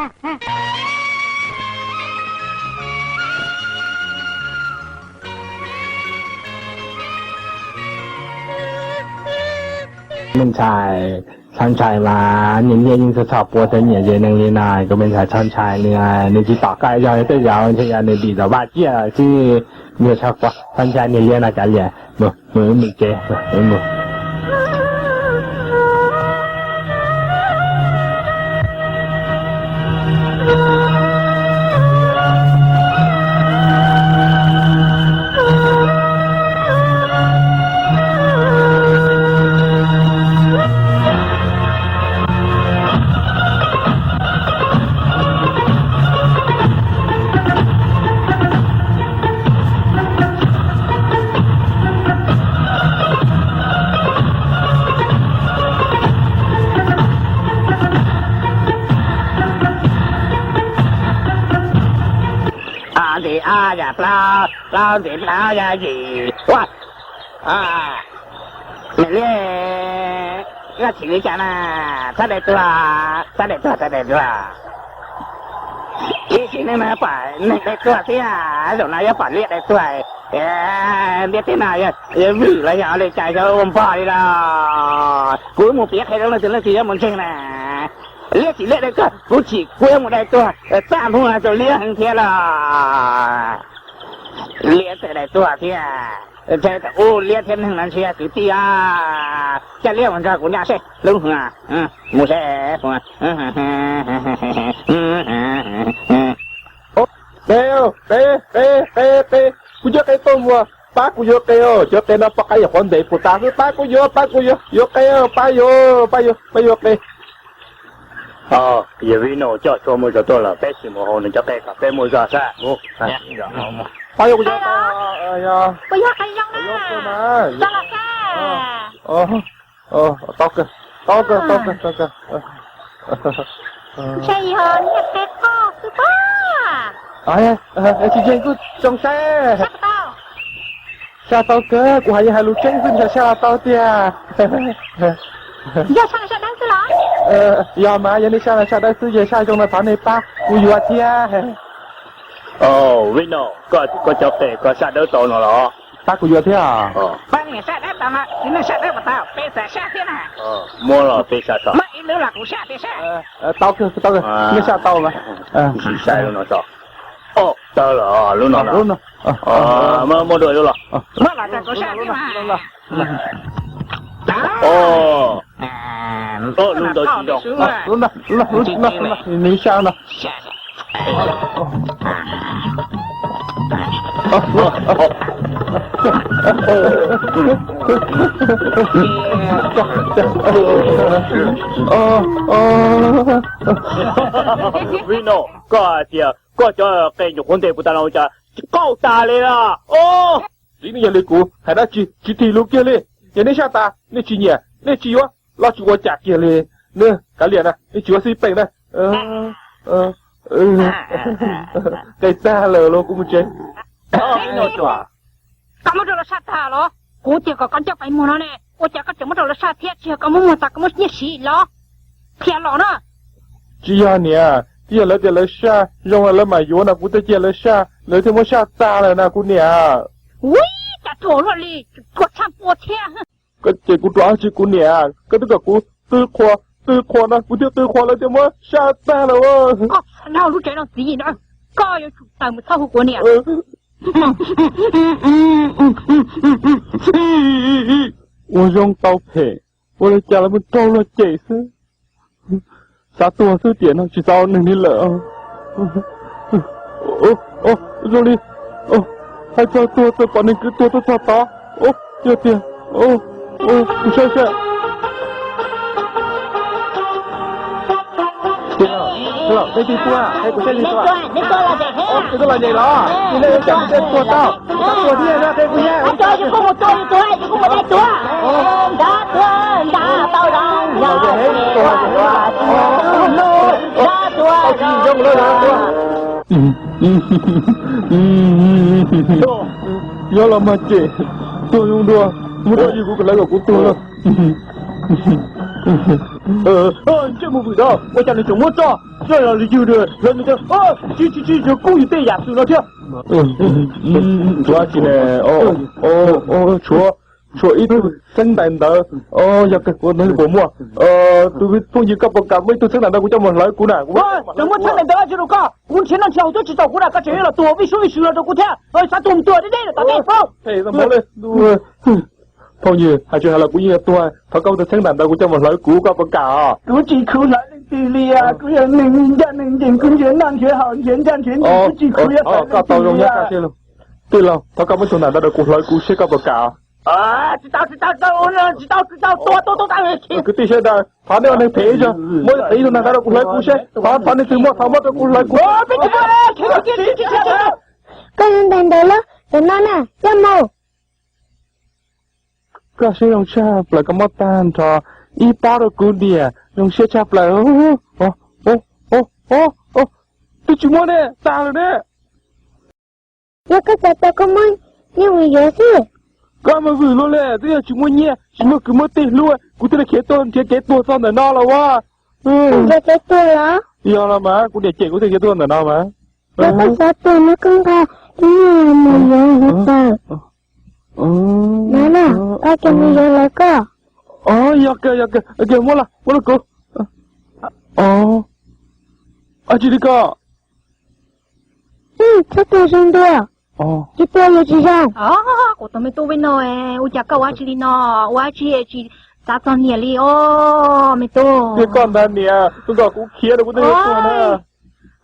Me ntxhais, txhob ntshai mas, nyias nyias yeej txhob txhob pua txog nyiam ze neeg li no, kuv me ntxhais txhob ntshai, nws, nws tsis tom koj zog tej zaum ntshe yog nws dim tom vaj ciaj xwb, nws txhob pua, txhob ntshai, nws liab no cas liam, mus, mus wb mus tsev, wb mus. Ob ntxiv ob yog plaub, plaub ntxiv plaub yog yim. Ua, me liab, koj chim li cas na? Txhob dai tuag, txhob dai tuag, txhob dai tuag. Ib sim neej no pom neeg dai tuag thiab, zaum no yuav pom liab dai tuag. Ntiaj teb no yuav vwm los yog li cas, yuav ua npog li los? Kuv mus piav qhia rau leej twg, leej twg yuav mus ntseeg na. Liab tsis liab dai tuag, kuv chim kuv yuav mus dai tuag, txaj muag rau liab heev thiab los. Liab txawm dai tuag thiab, ntshe thaum ub liab thiab neeg no ntshe yog kwv tij os. Coj liab mus nrog kuv nyob seb lub hwv, mus seb. Qe, qe, qe, qe, qe, kuv cov qe tuaj mus, pab kuv yuav qe os, cov qe no poj qaib yog qhov ntev puas tas xwb, pab kuv yuav, pab kuv yuav, yuav qe, pab yuav, pab yuav, pab yuav qe. Yawg Vib Nus coj tshuaj muaj zog tuaj lawm, peb sim mus haus nws cov qe kom peb muaj zog sab mus. Pab yuav kuv cov qe. Puas yog qe zoo na? Tso los saib. Tau kawg, tau kawg, tau kawg, tau kawg. Ntshe yog niag qe qoj xwb pob. Tsis yeej kuj zoo saib. Saj tau kawg, kuv hais yeej hais lus tseeb xwb, ntshe saj los tau tiag. Yog saj los saj dawb xwb los? Yog mas, yog nej saj los saj dawb xwb, yog saj zoo no thov nej pab kuv yuav thiab. Vib Nus, koj cov qe koj saj dawb tau no los? Pab kuv yuav thiab. Pab niam saj dawb tau no, tsis nej saj dawb puas tau, peb txawm saj thiab na. Muab los peb saj tso. Muab ib lub los kuv saj peb saj. Tau kawg, tau kawg, nej saj tau mas. Sim saib lub no tso. Tawg lawm lub no. Muab dua lub los. Muab los rau kuv saj thiab mas. Lub ntawd tsis zoo. Nws saj no. Vib Nus, koj hais tias koj cov qe nyuam qhuav ntes puas tas no ua cas tsis qaug tas li los? Txiv, nej yog li kuv hais dab tsi tsis thim lus kiag li. Yog nej saj tas nej tsis nyiam, nej tsis yuav los tsis ua cas kiag li. Nws kav liam na, nej tsis yuav xij peem na. Qe tag lawm los kuv mus tsev. Koj muab rau lawv saj tag los? Kuv tias kom koj coj pais muag no ne, ua cas koj tseem muab rau lawv saj thiab? Tsis yog koj muab muag tas koj muab nyiaj siv los? Qhia los na. Tsis yog niam, twb yog lawv tias lawv saj zoo lawv mam yuav no, kuv thiaj cia lawv saj, lawv thiaj muab saj tag lawm na kuv niam. Ui, cas ruam luaj li, ruam tshaj pua thiab. Koj ces kuv ruam dab tsi kuv niam, koj twb kom kuv qw qhuas, qw qhuas no kuv thiaj qw qhuas lawv thiaj muab saj tag lawm. Koj xav dhau lub tsev no txiv no, koj yuav tsum tawm mus txhob hu kuv niam. Ua zoo tau phem, ua li cas los muaj raug luag cem xwb. Xav tuag xwb tiam no tsis xav ua neeg li lawm. Zoo li hais txog tuag txawm pom neeg kwv tuag tuaj txog tod. Yog tiag, kuv saib saib. Tej tij tuag, kuv saib tij tuag. Kuv tuaj los nyem los, cia nej coj kuv tej tuag tau. Kuv xav tuag thiab no, qe kuv nyab. Nyob los mag cem, tuag zoo dua, muab tso yws kuv lawv kom kuv tuag lawm. Ntsej muag vwm dog, ua cas nws tseem muab tso. Tsis yog li yus, lawv nws tias tsis tsis tsis, yus kuj yus tej yam xwm no thiab. Tshuav tsis ne, tshuav, tshuav ib tug txheeb ntais ntawd. Yog kawg kuv ntawd puas muaj? Tus phooj ywg koj puas kam muaj ib tug txheeb ntais ntawd kuv coj mus hlawv kuv na? Tseem muaj txheeb ntais ntawd tsis rau koj, kuv nrhiav noj nrhiav haus twb tsis tau kuv na, koj tseem yuav los tuag vij sub vij sw los rau kuv thiab. Xav tuag mus tuag deb deb lawm tom ntej. Phooj ywg, hais tsis hais los kuv yeej yuav tuag, thov koj muaj tus txheeb ntais ntawd kuv coj mus hlawv kuv, koj puas kam os? Kuv tsis khuv hlawv leej twg li, kuv yog neeg ncaj neeg ncees, kuv nrhiav noj nrhiav haus nrhiav ncaj nrhiav ncees, kuv tsis khuv hlawv leej twg li. Tij laug, thov koj muab tus ntais ntawd rau kuv hlawv kuv seb koj puas kam. Tsis tau, tsis tau, tsis tau, tsis tau, tua tua tua. Kwv tij sawv daws, thov nej ua neeg phem zog, muab tus ntais ntawd rau kuv hlawv kuv seb, thov thov nej twg muaj thov muab rau kuv hlawv kuv. Koj ntais ntawd los cov no na, coj mus. Koj siab zoo tshaj plaws, koj muab tag nrho ib pob rau kuv diam, zoo siab tshaj plaws. Twb tsis muaj ne, tag lawm ne. Yog koj xav tau koj muab nyiaj mus yuav xwb. Koj mas vwm luaj li, twb yog tsis muaj nyiaj, tsis muaj kwv muaj tij hlub, kuv thiaj li khiav tuaj nrhiav kev tuag txog ntawm no los as. Nrhiav kev tuag los? Yog los mas, kuv niam cem kuv thiaj khiav tuaj ntawm no mas. Yog koj xav tuag no koj nqa ib nyiaj mus yuav hluav taws. No na, koj cia mus yuav lawv koj. Yog kawg, yog kawg, muab los, muab rau kuv. Tsis li koj. Txhob tuag zoo dua, tsis tuag yuav tsis zoo. Kuv tus me tub, ua cas koj ua dab tsi li no, ua dab tsi tsis xav txog niam li os me tub. Tiag koj ntag niam, koj nrog kuv khiav rau kuv twb yuav tuag na.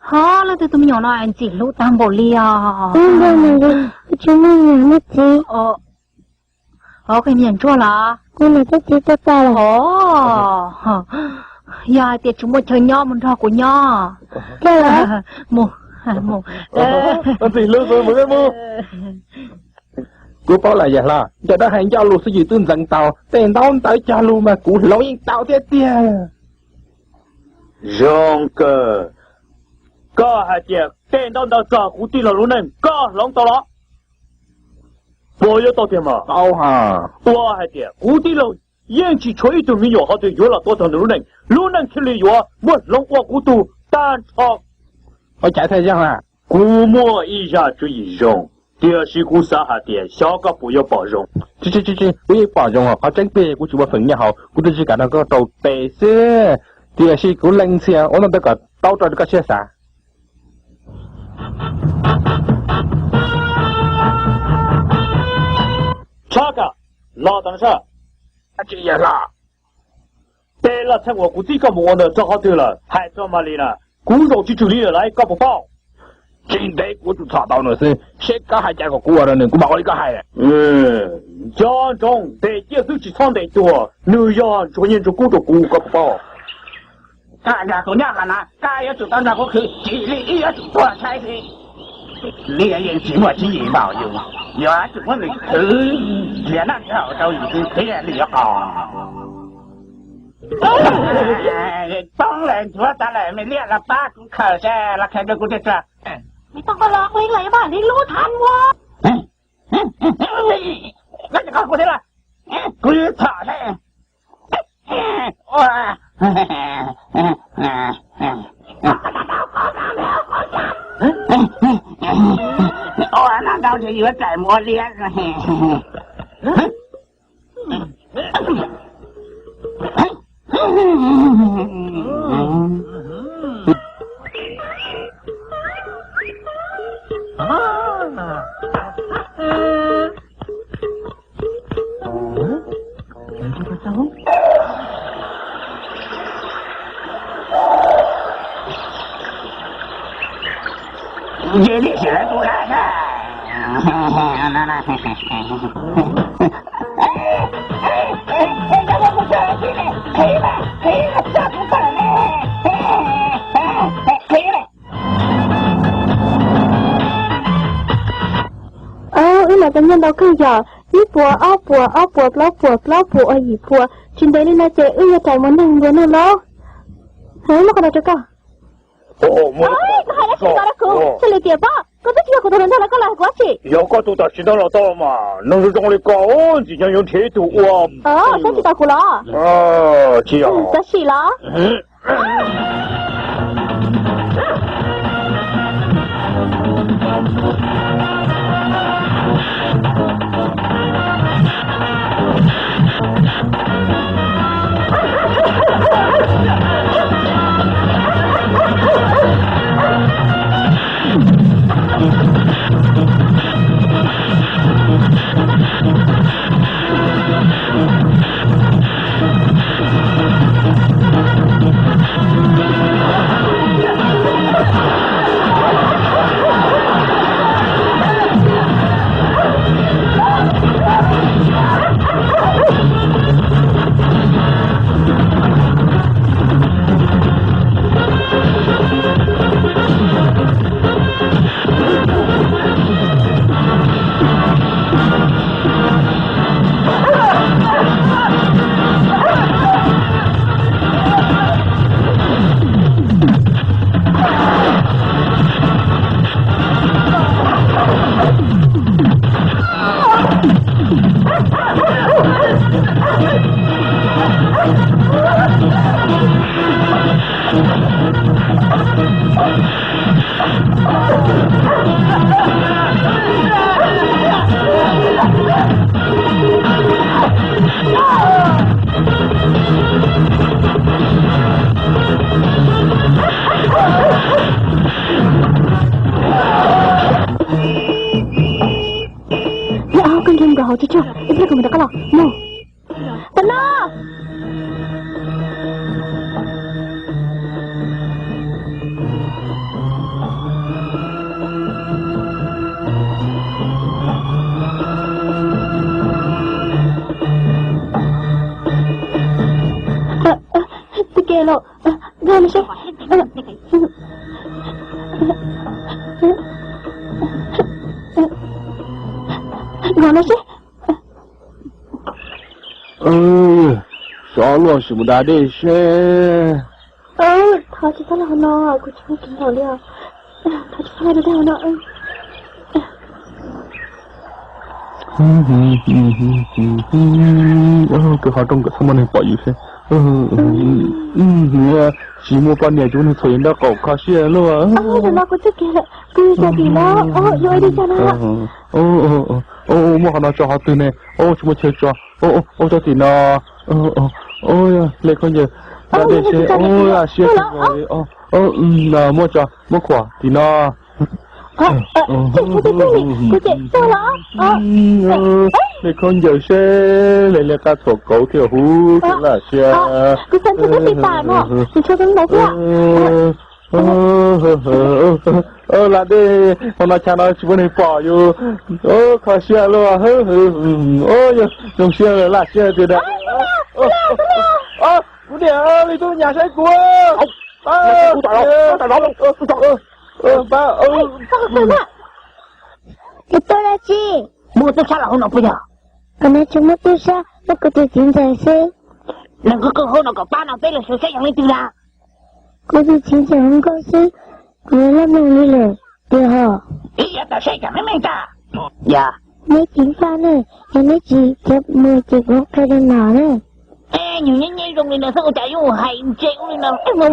Ho leej twg tus me nyuam no ntxim hlub tag npaum li os. Tsis muaj niam muaj txiv. Koj me nyuam ntsuag los? Kuv niam thiab txiv tuag tas lawm. Yog hais tias tsis muaj chaw nyob mus nrog kuv nyob. Mus, mus. Ntxim hlub mus, mus. Kuv paub lawm yawg hlob, ntawm no hais ncauj lus xwb yus twb ntxeev tau, tej ntaub ntawv cog lus mas kuv hloov yeej tau thiab tiag. Zoo kawg, koj hais tias tej ntaub ntawv txog kuv tij laug lub neej koj hloov tau los? Puas yuav tau tiag mas? Tau ha. Ua hais tias kuv tij laug yeej tsis tshuav ib tug me nyuam qhov twg yuav los tuav txog nws lub neej, lub neej thiaj li yuav muaj hloov ua kuv tug tag nrho. Ua cas thiaj zoo na? Kuv muaj ib zaj tswv yim zoo, tiam sis kuv xav hais tias xyov koj puas yuav pom zoo. Tsis, tsis, tsis, kuv yeej pom zoo, qhov tseeb tiag kuv tsis muaj feem nyob hauv, kuv twb tsis kam nrog koj rau tes xwb. Tiam sis kuv lees ntxhias ua ntej kom tau raws li koj siab xav. Tshaj kam, los tom no saib. Tsis yog hlo. Tej laj txheej uas kuv txib koj mus ua ntawd txog qhov twg lawm, hais txog mas li na, kuv zaum tsis tswm li lawm lauj, koj puas paub? Tsis ntev kuv tsuas txhom tau nws xwb, seb koj hais cas kom kuv ua rau nws, kuv mam ua li koj hais. Nco ntsoov, ntes ciaj xwb tsis txhob ntes tuag, nws yog ntsuag nyiaj ntsuag kub rau kuv, koj puas paub? Koj nrog kuv nyob qhov no, koj yuav tsum tau nrog kuv khwv, tsis li wb yuav tsum tuag ntshai xwb. Liaj yeej tsis muaj tswv yim npaum yus, yuav tsum muab nws khwv, nrhiav noj nrhiav haus rau yus xwb thiaj li yuav qos. Poob lawm, nchuav tas lawm, me liaj, los pab kuv khaws seb, los khaws rau kuv thiaj txog. Mej tau qhov los qhov li lawm, mam li lub thav ua. Koj tsis qhov kuv thiab los? Kuv yuav txhom seb. Ua, no ntau ntshe yuav txais mus ua liaj. Wb mam tau nyiaj ntau kawg yom, ib puas, ob puas, ob puas, plaub puas, plaub puas, ua yim puas, tsis ntev li no ces wb yuav rais mus neeg ntiag no lauj. Hais muab qhov no rau koj. Koj hais dab tsi no rau kuv? Txhaj li tias pob, koj twb tsis yog kuv tus hluas nraug los koj los hais kuv dab tsi? Yog koj tus tam sim no los tau mas, neeg zoo zoo li koj ntxim nyob yuav nrhiav ib tug ua. Saib tsis tau kuv los? Tsis yog. Tab sis los. Tsis tshua, ib pliag kuv mam rov qab los. Mus. Tam no. Tus ke los, nkag los seb. Nkag los seb. Xyov luaj sim mus da dej seb. Thov tsis txhob los hauv no, kuv tsis muaj kev nkaum li os. Thov tsis txhob los da dej hauv no. Kawg qhov rooj nkawd txhob muaj neeg pom yus seb. Tsis muaj poj niam tsis muaj neeg txhuam yus nraub qaum kho siab luaj. Tam no kuv txoj kev lawm, kuv yog tim no, yuav ua li cas na? Muab qhov no tso qhov twg ne? Tsis muaj chaw tso. Tso tim no. Hle khaub ncaws da dej seb. Lam siab kawg nkaus li. Muab tso, muab khuam tim no. Hle khaub ncaws seb, hle li qab txhuam kauv thiaj huv thiaj laj siab. Kuv xav ntshe twb tsis tas no, kuv tshua tau ntawd thiab. Lam dej hauv no chaw no tsis muaj neeg pom yus. Kho siab luaj. Zoo siab laj siab tiag. Kuv niam, li tub nyam saib kuv. Koj tuaj dab tsi? Muaj tub sab los hauv no puas yog? Qhov no tsis muaj tub sab, muaj kuv tus txiv ntxawm xwb. Neeg qw qw hauv no kom pab no peb los sawv saib yog leej twg na. Kuv tus txiv ntxawm hu nkauj xwb, kuv yuav loj mloog li lawm tiag hos. Ib yav tas saib kam meej meej tas. Yog neb ceev faj ne, yog neb tsis txhob mus ces kuv qhia rau nom na. Nyuag nyob nyob zoo li no xwb ua cas yuav hais ntse ua li no. Qhia mus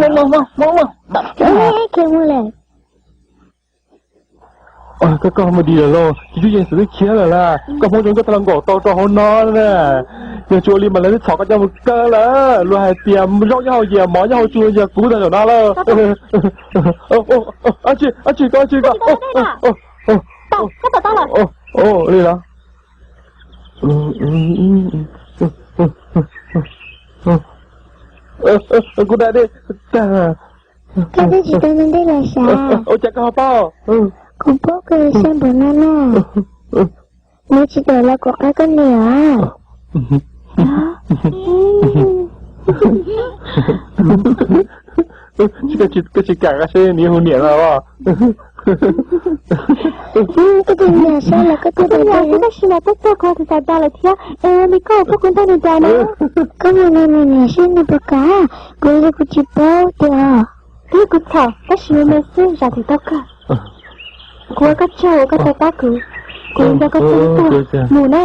lawm. Koj, koj mus dim lawm lauj, tsis tub yeej xwm twb khiav lawm lauj. Koj Hmoob zoo koj tau los nkaum tau rau hauv no na. Yog tsis ua li mas lawv twb txhom koj coj mus kaw lawm. Luag hais tias zaub nyob hauv yias, mov nyob hauv tsu, yog kuv tau zaum no lauj. Ab tsi, ab tsi, koj ab tsi, koj. Li los. Kuv da dej tag. Koj twb tsis tau ntej los sav. Ua cas koj ho paub? Kuv paub koj siab npaum no na. Neb tsis tawm los kuv qab koj niam. Koj tsis kam seb nws hu niam no los? Koj tus niam saib los koj twb tau niam, tab sis mas twb tuag kuv tus tais tas lawm thiab. Li koj puas kuv ntag nws tas na? Koj mus nug nws niam seb nws puas kam, kuv li kuv tsis paub tiag. Twb kuv txhaum tab sis me me xwb zam tsis tau kawg. Kuv ua koj tsaug uas koj tau pab kuv, kuv nco koj tsaug tuag mus na.